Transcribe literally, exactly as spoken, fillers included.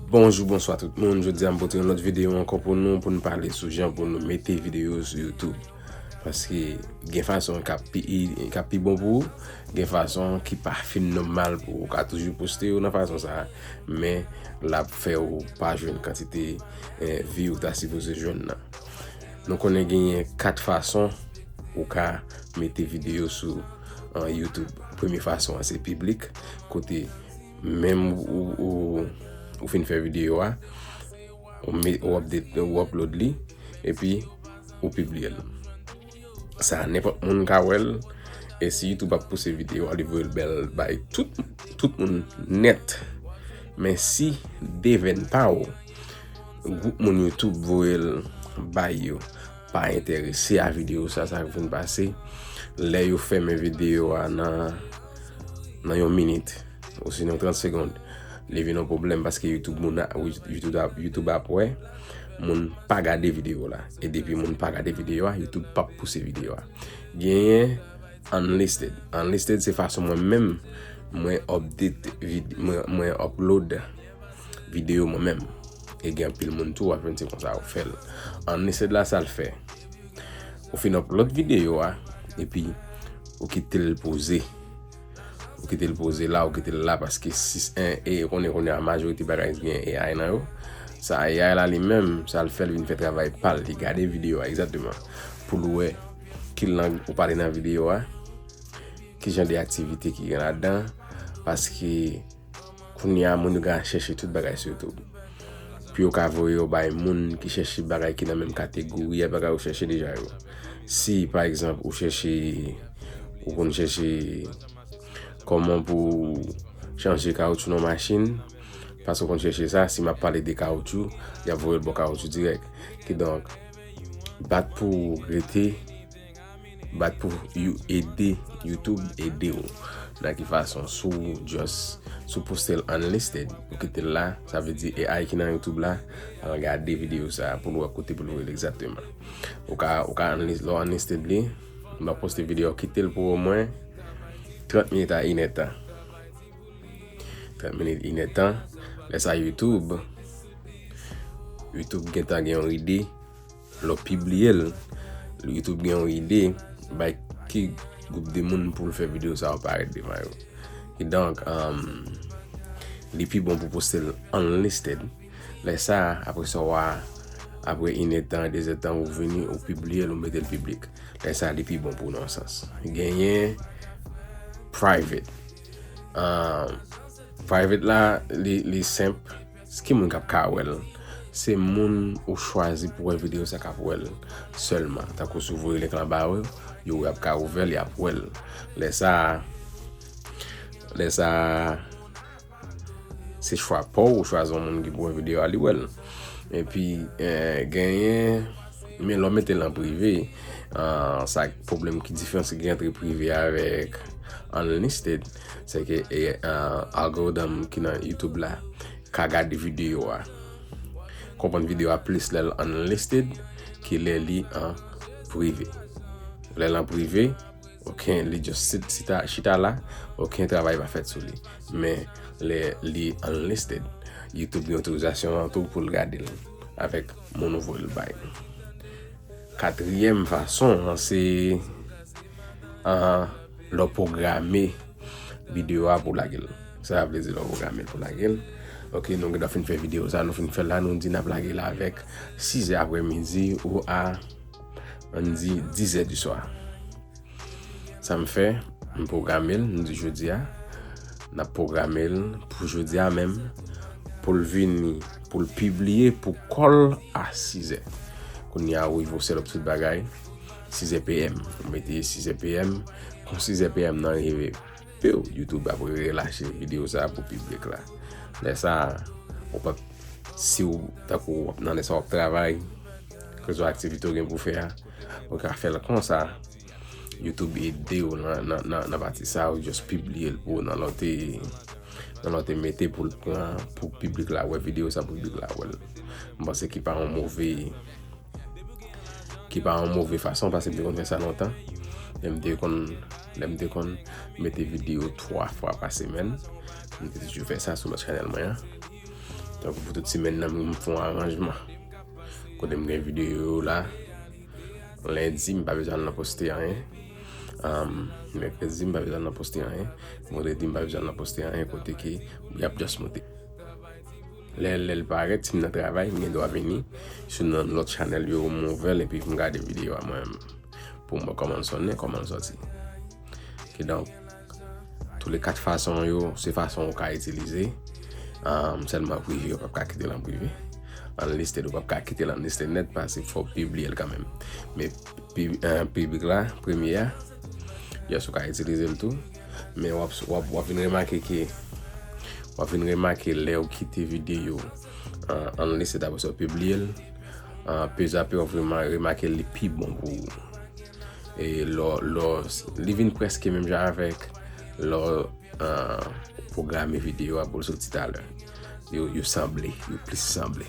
Bonjou, bonswa tout moun. Jodi a m pote yon lòt videyo ankò pou nou, pou n pale sou jan pou nou mete videyo sou YouTube. Paske gen fason k ap pi, k ap pi bon pou ou, gen fason ki pa fin nòmal pou ou. Ou ka toujou poste yo nan fason sa a, men l ap fè ou pa jwenn kantite, eh, vi ou ta sipoze jwenn nan. Nou konnen genyen kat fason ou ka mete videyo sou, eh, YouTube. Premye fason an se piblik, kote menm ou, ou, ou fin fè videyo a, ou, me, ou, update, ou upload li, epi ou pibliye l. Sa a, nenpòt moun ka wè l, e si YouTube ap pouse videyo a, li voye l bèl bay tout, tout moun nèt. Men si devèn pa w, gwoup moun YouTube voye l bay yo, pa enterese a videyo sa, sa k vin pase, lè yo fèmen videyo a nan, nan yon minit, osinon trant segonn, li vin yon pwoblèm paske YouTube moun a, YouTube ap, YouTube ap wè moun pa gade videyo la. E depi moun pa gade videyo a, YouTube p ap pouse videyo a. Genyen unlisted. Unlisted se fason mwen menm, mwen update vid-, mwen, mwen upload videyo mwen menm. E gen anpil moun tou, w ap jwenn se konsa ou fè l. Unlisted la, sa l fè? Ou fin upload videyo a, epi ou kite l poze. Ou kite l poze la, ou kite l la, paske si, e, e konnen kounye a majorite bagay gen A I nan yo. Sa A I la li menm, sa l fè, l vin fè travay pa l, li gade videyo a egzakteman, pou l wè ki lang ou pale nan videyo a, ki jan de aktivite ki gen ladan, paske kounye a moun yo ka chèche tout bagay sou YouTube. Pou yo ka voye yo bay moun ki chèche bagay ki nan menm kategori a bagay ou chèche deja yo. Si, pa egzanp, ou chèche, ou konn chèche kòman pou chanje kawoutchou nan machin, paske w konn chèche sa, si m ap pale de kawoutchou, y ap voye l ba w kawoutchou dirèk. Kidonk, bat pou w rete, bat pou you-, ede YouTube ede w. Nan ki fason? Si w just, si w poste l unlisted, ou kite l la, sa vle di A I ki nan YouTube la al gade videyo sa a pou l wè kote pou l voye l egzakteman. Ou ka, ou ka unlis-, lè w unlisted li, lè w poste videyo, kite l pou omwen trant minit a inèdtan. Trant minit, inèdtan. Lè sa YouTube, YouTube gentan gen yon ide, lè w pibliye l, YouTube gen yon ide bay ki gwoup de moun pou l fè videyo sa yo parèt devan yo. Kidonk, um, li pi bon pou poste l unlisted. Lè sa a, apre sa w a, apre inèdtan, dezèdtan, ou vini, ou pibliye l, ou mete l piblik. Lè sa a, li pi bon pou w nan yon sans. Genyen private. Ah, private la, li, li senp. Ki moun k ap ka wè l? Se moun ou chwazi pou wè videyo sa k ap wè l sèlman. Tankou si w voye link lan ba yo, yo ap ka ouvè l, y ap wè l. Lè sa a, lè sa a, se chwa pa w, ou chwazi yon moun ki pou wè videyo a, li wè l. Epi, eh, genyen, men lè w mete l an prive, ah, sa pwoblèm ki diferans ki gen ant prive avèk unlisted, se ke, eh, ah, algorithm ki nan YouTube la ka gade videyo a, konprann videyo a plis lè l unlisted ke lè li an prive. Lè l an prive, okenn, li just sit-, chita, chita la, okenn travay pa fèt sou li. Men lè li unlisted, YouTube gen otorizasyon an tou pou l gade l avèk moun ou voye l bay. Katriyèm fason an, se, ah, lè w pwograme videyo a pou lage l. Sa vle di lè w pwograme l pou lage l. Oke, nou gen dwa fin fè videyo sa, nou fin fè l la, nou di n ap lage l avèk sizè aprèmidi ou a, ann di dizè di swa. Sa m fè, m pwograme l, m di jodi a, n ap pwograme l pou jodi a menm, pou l vini, pou l pibliye pou kòl a sizè. Kounye a, ou rive w sèt up tout bagay, sizè P M. Ou mete sizè P M, kon sizè P M nan rive, piw, YouTube ap relache videyo sa a pou piblik la. Lè sa a, ou p ap, si w, tankou w ap nan lè sa w ap travay, kèlkeswa aktivite w gen pou fè a, ou ka fè l konsa. YouTube ede w nan, nan, nan, nan pati sa a, ou just pibliye l pou w nan lè w te, nan lè w te mete pou l pran, pou piblik la wè videyo sa, pou piblik la wè l. M panse ki pa yon move, ki pa yon move fason, paske m te konn fè sa lontan. Lè m te konn, lè m te konn mete videyo twa fwa pa semèn, m te toujou fè sa sou lòt chanèl mwen an. Tankou pou tout semèn nan, m fè yon aranjman. Kote m gen videyo yo la. Lendi, m pa bezwen al nan poste anyen. Um, mèkredi, m pa bezwen al nan poste anyen. Vandredi, m pa bezwen al nan poste anyen. Kote ke y ap just monte. Lè, lè l parèt, si m nan travay, m gen dwa vini sou nan lòt chanèl yo, m ouvè l epi m gade videyo a mwen menm. Pou m wè kòman l sonnen, kòman l sòti. Kidonk, tou le kat fason yo, se fason ou ka itilize. Um, sèlman prive, ou p ap ka kite l an prive. Unlisted, ou p ap ka kite l unlisted nèt, paske fò w pibliye l kanmenm. Men pi, uh, piblik la, premye a, yes, ou ka itilize l tou. Men w ap, w ap, w ap vin remake ke, w ap vin remake lè ou kite videyo uh, unlisted apre sa w pibliye l. Uh, pezapè w ap vin remake li pi bon pou ou. E lò, lò, li vin prèske menm jan avèk lò uh, pwograme videyo a pou l soti talè. Yo, yo sanble, yo plis sanble.